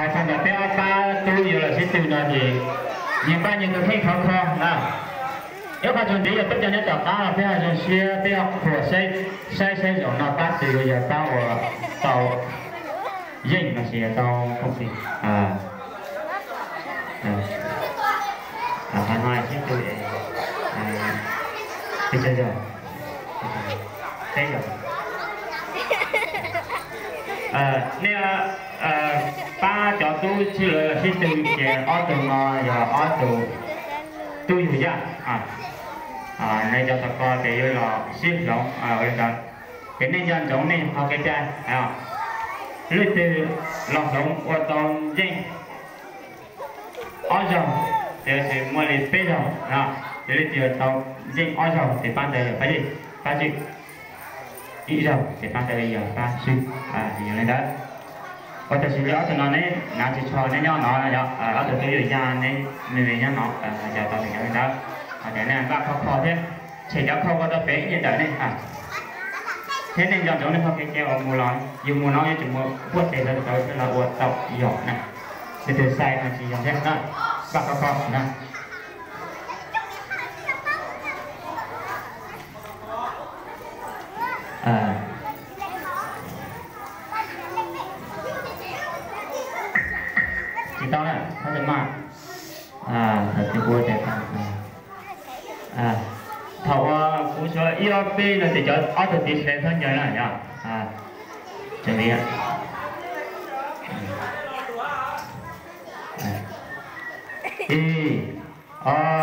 Thaum ntawd peb ob pab tub yuav los sib tw no ces nyias pab nyias tus kheej khov kho na. Ib qho txuas ntxiv yog peb cov nyob tom qab los peb ho zoo siab peb ho qhuas saib, saib saib zaum no pab twg yuav yog pab uas tau yeej los sis yog tau foom xis. Qhov no sib tw peb caug zaug, peb zaug. Nej pab cov tub txhij lawv los sib tw ces ob tug no yog ob tug tub yug yaj. Nej cov tom ko ces yuav los sib hloov ua li ntawd. Ces nej nco ntsoov nej qhov kev cai, leej twg los hloov ua tau nceej ob zaug, ces muaj li peb zaug, ces leej twg tau nceej ob zaug ces pab ntawd yog pab yeej, pab tswj ib zaug ces pab ntawd yog pab swb. Yog li ntawd, ua tam sim li ob tug no neb hnav tsis tsho neb nyob no, ob tug tub yug yaj neb me me nyob no, cov tau tes cov li ntawd, ces nej npaj khov kho thiab, tshem cov khau ko rau pem ib nyuag ntawm nej. Thiab nej nco ntsoov nej qhov kev cai uas mus los, yus mus no yuav tsum mus puaj tes rau tawv thiab los ua tau yog na. Leej twg sai no tsis yog thiab na, npaj khov kho na. Tsis tau na, txhob txwm maj. Thaum twg kuv ua tes tau, thaum uas kuv suav ib ob peb no ces cov ob tug tiv sev txhob ncaws na yog. Ib, ob,